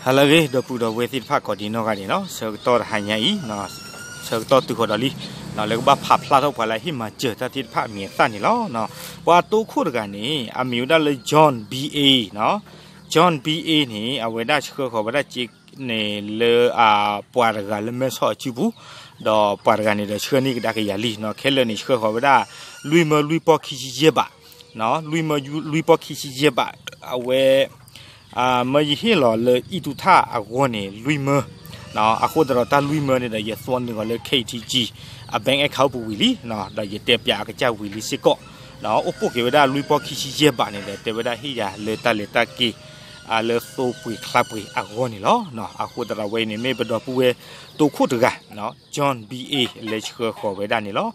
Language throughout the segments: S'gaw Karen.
ဟါလၢအဂ့ၤ ဒီပုၢ်ဒီဝဲၢ်သ့ၣ်တဖၣ် ကိးဒံနီၢ်ဂၤဒဲးနီၤ, ဆၢကတီၢ်တဟါညါအံၤ ဆၢကတီၢ်တုၤဃီၤဒီးလံ လၢကဘၣ်ဖးဖျါထီၣ်ပှၤလၢအဟ့ၣ်မၤစၢၤတၢ်သ့ၣ်တဖၣ်အမံၤအသၣ်န့ၣ်လီၤ. ပှၤတိခိၣ်တဂၤန့ၣ် အမံၤဝဲဒၣ်လၢ John B A နီၤ, John B A န့ၣ် အဝဲဒၣ်ဆှၢဃီၤဝဲဒၣ်စ့န့ၣ်လၢ ပှၤတဂၤလၢမဲဆီၣ်အစုပူၤ, ဒီးပှၤတဂၤန့ၣ်ဒီးဆှၢန့ၢ်ကဒါက့ၤယၤလံနီၤ, ခဲလၢာ်န့ၣ် ဆှၢဃီၤဝဲဒၣ် လွံၢ်မၢလွံၢ်ပီၢ်ခံဆံယဲၢ်ဘး လွံၢ်မၢလွံၢ်ပီၢ်ခံဆံယဲၢ်ဘး, အဝဲ မၢယဟ့ၣ်လီၤလၢအံၣ်တူၢ်ထၣ်အဂီၢ်န့ၣ် လွံၢ်မၢ, အဃိသတးဒီးတၢ်လွံၢ်မၢန့ၣ်ဒီး ယသွီနုာ်အီၤလၢ K E T G အ bank account ပူၤဝံၤလံ, ဒီးယတဲပၠးအကစၢ်ဝံၤလံစ့ၢ်ကီး, အိၣ်ပိၢ်က့ၤဝဲဒၣ်လွံၢ်ပီၢ်ခံဆံယဲၢ်ဘးန့ၣ်ဒီး တဲဝဲဒၣ်ဟ့ၣ်ယၤလၢတၢ်လဲၤတၢ်က့ၤ လၢသိပှ့ၤချါပှ့ၤအဂီၢ်န့ၣ်လီၤ. အဃိသတးဒီးဝဲအံၤန့ၣ် မ့ၢ်ပဒီပုၢ်ဝဲၢ်တိခိၣ်တဂၤ John B A လၢဆှၢဃီၤဝဲဒၣ်န့ၣ်လီၤ.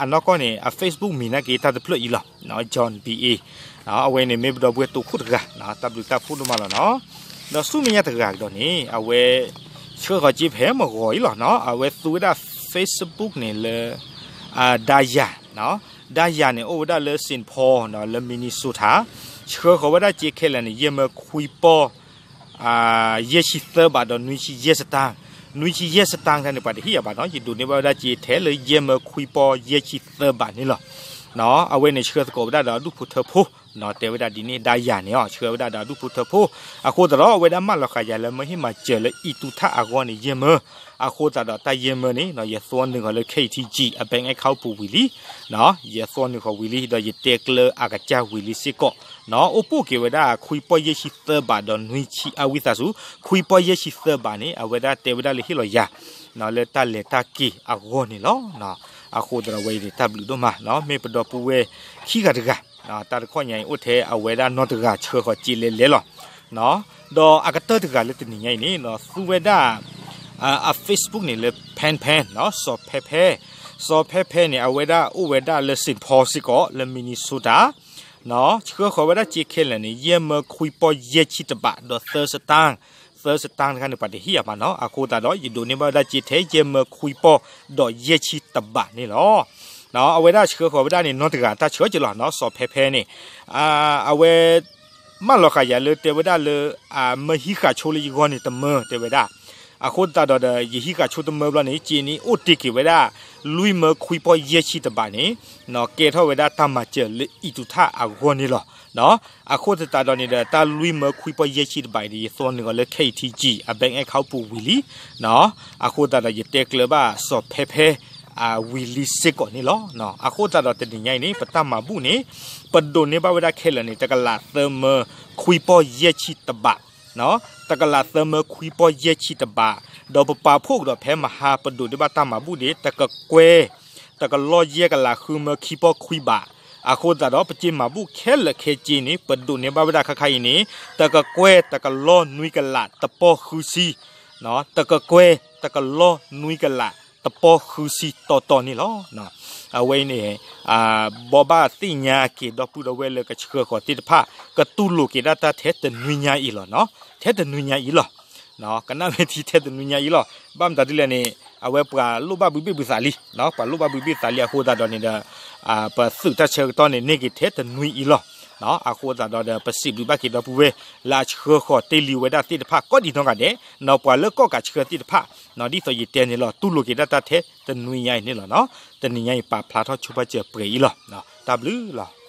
အနီၢ်ကီၢ်န့ၣ် အ Facebook မံၤနာ်က့တၢ်တဖျၢၣ်အံၤလီၤ, John B A, အဝဲန့ၣ်မ့ၢ်ပဒီပုၢ်ဝဲၢ်တိခိၣ်တဂၤ, တၢ်ဘျုးတၢ်ဖှိၣ်ဒိၣ်မးလီၤနီၤ. ဒီးဆူမဲာ်ညါတဂၤကဒီးန့ၣ် အဝဲ ဆှၢဃီၤစ့ဖဲမုၢ်ဂီၤအံၤလီၤနီၤ, အဝဲသူဝဲဒၣ် Facebook န့ၣ်လၢ ဒါယၤ, ဒါယၤန့ၣ် အိၣ်ဝဲဒၣ်လၢ Saint Paul နီၤ လၢ Minnesota, ဆှၢဃီၤဝဲဒၣ်စ့ခဲလၢာ်န့ၣ် ယဲၢ်မၢခွံပီၢ် ယဲၢ်ဆံသၢဘးဒီးနွံဆံယဲၢ်စတၢၢ်, နွံဆံယဲၢ်စတၢၢ်တခါန့ၣ် ပှၤတဟ့ၣ်ယၤဘၣ်နီၤ, ယဒိးန့ၢ်ဘၣ်ဝဲဒၣ်စ့ထဲလၢယဲၢ်မၢခွံပီၢ်ယဲၢ်ဆံသၢဘးန့ၣ်လီၤ. အဝဲန့ၣ်ဆှၢသကိးဝဲဒၣ်ဒီးအဒူၣ်ဖိထၢဖိ, တဲဝဲဒၣ်ဒ်န့ၣ် ဒါယၤန့ၣ် ဆှၢဝဲဒၣ်ဒီးအဒူၣ်ဖိထၢဖိ, အဃိသတးဒီး အဝဲဒၣ်မၢလီၤဃာ်ယၤလၢမၢဟ့ၣ်မၤစၢၤလၢအံၣ်တူၢ်ထၣ်အဂီၢ်န့ၣ် ယဲၢ်မၢ, အဃိသတးဒီးတၢ်ယဲၢ်မၢန့ၣ် ယသွီနုာ်ဃီၤလၢ K E T G အ bank account ပူၤဝံၤလံ ယသွီနုာ်ဃီၤဝံၤလံ ဒီးယတဲကျၢအကစၢ်ဝံၤလံစ့ၢ်ကီး, အိၣ်ပိၢ်က့ၤဝဲဒၣ် ခွံပီၢ်ယဲၢ်ဆံသၢဘးဒီးနွံဆံ အဝံသးစူၤ ခွံပီၢ်ယဲၢ်ဆံသၢဘးန့ၣ် အဝဲဒၣ်တဲဝဲဒၣ်လၢဟ့ၣ်လီၤယၤ လၢတၢ်လဲၤတၢ်က့ၤအဂီၢ်န့ၣ်လီၤ. အဃိသတးဒီးဝဲအံၤန့ၣ် တၢ်ဘျုးဒိၣ်မး မ့ၢ်ပဒီပုၢ်ဝဲၢ်ခံဂၤတဂၤ, တၢ်တခီညါအံၤအိၣ်ထဲအဝဲဒၣ်နီၢ်တဂၤဆှၢဃီၤစ့လဲၤလဲၤလီၤ ဒီးအကတၢၢ်တဂၤလၢတနံၤညါအံၤန့ၣ် သူဝဲဒၣ် အ Facebook န့ၣ်လၢ Pan Pan နီၤ, စီၤဖဲဖဲ, စီၤဖဲဖဲန့ၣ် အဝဲဒၣ်အိၣ်ဝဲဒၣ်လၢ Saint Paul စ့ၢ်ကီး လၢ Minnesota, ဆှၢဃီၤဝဲဒၣ်စ့ခဲလၢာ်န့ၣ် ယဲၢ်မၢခွံပီၢ်ယဲၢ်ဆံတဘးဒီးသၢစတၢၢ်, သၢစတၢၢ်တခါန့ၣ် ပှၤတဟ့ၣ်ယၤဘၣ်နီၤ, အဃိသတးဒီး ယဒိးန့ၢ်ဘၣ်ဝဲဒၣ်စ့ထဲယဲၢ်မၢခွံပီၢ်ဒီးယဲၢ်ဆံတဘးန့ၣ်လီၤ. အဝဲဒၣ်ဆှၢဃီၤဝဲဒၣ်န့ၣ် နီၢ်တဂၤတၢ်ဆှၢက့ၤလီၤနီၤ, စီၤဖဲဖဲန့ၣ် အဝဲ မၢလီၤဃာ်ယၤလၢတဲဝဲဒၣ်လၢ မၢဟံးဃာ်ဆိလၢယဂီၢ်န့ၣ်တမၢတဲဝဲဒၣ်, အဃိသတးဒီးဒီး ယဟံးဃာ်ဆိတမၢဘျီန့ၣ် စ့န့ၣ်အိၣ်တ့ၢ်က့ၤဝဲဒၣ် လွံၢ်မၢခွံပီၢ်ယဲၢ်ဆံတဘးန့ၣ် ကဲထီၣ်ဝဲဒၣ်တၢ်မၤစၢၤလၢအံၣ်တူၢ်ထၣ်အဂီၢ်န့ၣ်လီၤ. အဃိသတးဒီးန့ၣ်ဒီး တၢ်လွံၢ်မၢခွံပီၢ်ယဲၢ်ဆံတဘးအံၤန့ၣ် ယသွီနုာ်အီၤလၢ K E T G အ bank account ပူၤဝံၤလံ အဃိသတးဒီးယတဲကျၢၤဘၣ်စီၤဖဲဖဲ ဝံၤလံစ့ၢ်ကီးန့ၣ်လီၤ. အဃိသတးဒီးတနံၤညါအံၤန့ၣ် ပတၢ်မၤဘူၣ်န့ၣ် ပဒိးန့ၢ်ဘၣ်ဝဲဒၣ်ခဲလၢာ်န့ၣ် တကလးသၢမၢခွံပီၢ်ယဲၢ်ဆံတဘး, တကလးသၢမၢခွံပီၢ်ယဲၢ်ဆံတဘး, ဒီးပပာ်ဖှိၣ်ကဒီးဖဲမဟါ ပဒိးန့ၢ်ဘၣ်တၢ်မၤဘူၣ်န့ၣ် တကကွဲၢ် တကလီၢ်ယဲၢ်ကလးဃုမၢခံပီၢ်ခွံဘး, အဃိသတးဒီး ပစ့မၤဘူၣ်ခဲလၢာ်ခဲဆ့န့ၣ် ပဒိးန့ၢ်ဘၣ်ဝဲဒၣ်ခါခါအံၤန့ၣ် တကကွဲၢ်တကလီၢ်နွံကလးတပီၢ်ဃုဆံ တကကွဲၢ်တကလီၢ်နွံကလးတပီၢ်ဃုဆံတီတီန့ၣ်လီၤ. အဝဲအံၤန့ၣ် ဘိးဘၣ်သ့ၣ်ညါက့ၤဒီပုၢ်ဒီဝဲၢ်လၢကဆှၢဃီၤသ့ၣ်တဖၣ် ကတူၢ်လိာ်က့ၤဒၣ်တၢ်ထဲတနွံညါအံၤလီၤ. ထဲတနွံညါအံၤလီၤ. ကနၣ်ဝဲထံထဲတနွံညါအံၤလီၤ. ဘၣ်မတၤဒ်လဲၣ်န့ၣ် အဝဲပှၤလိၣ်ဘၣ်ဘုဘ့ၣ်ဘုသးလံ, ပှၤလိၣ်ဘၣ်ဘုဘ့ၣ်သးလံအဃိသတးဒီးန့ၣ်ဒီး ပသုးတၢ်ဆၢကတီၢ်န့ၣ် န့ၢ်က့ၤထဲတနွံအံၤလီၤ. အဃိသတးဒီးဒီး ပစံးဘျုးဘၣ်က့ၤဒီပုၢ်ဝဲၢ် လၢအဆှၢဃီၤတ့ၢ်လံဝဲဒၣ်သ့ၣ်တဖၣ် ကိးဒံးနီၢ်ဂၤဒဲး, ပှၤလၢကီၣ်ကးဆှၢသ့ၣ်တဖၣ် ဒ်သိးယတဲန့ၣ်လီၤ တူၢ်လိာ်က့ၤဒၣ်တၢ်ထဲတနွံညါအံၤန့ၣ်လီၤ. တနံၤညါအံၤပာ်ဖျါထီၣ်ဆိပာ်စၢၤပှဲၤအံၤလီၤ. တၢ်ဘျုးလီၤ.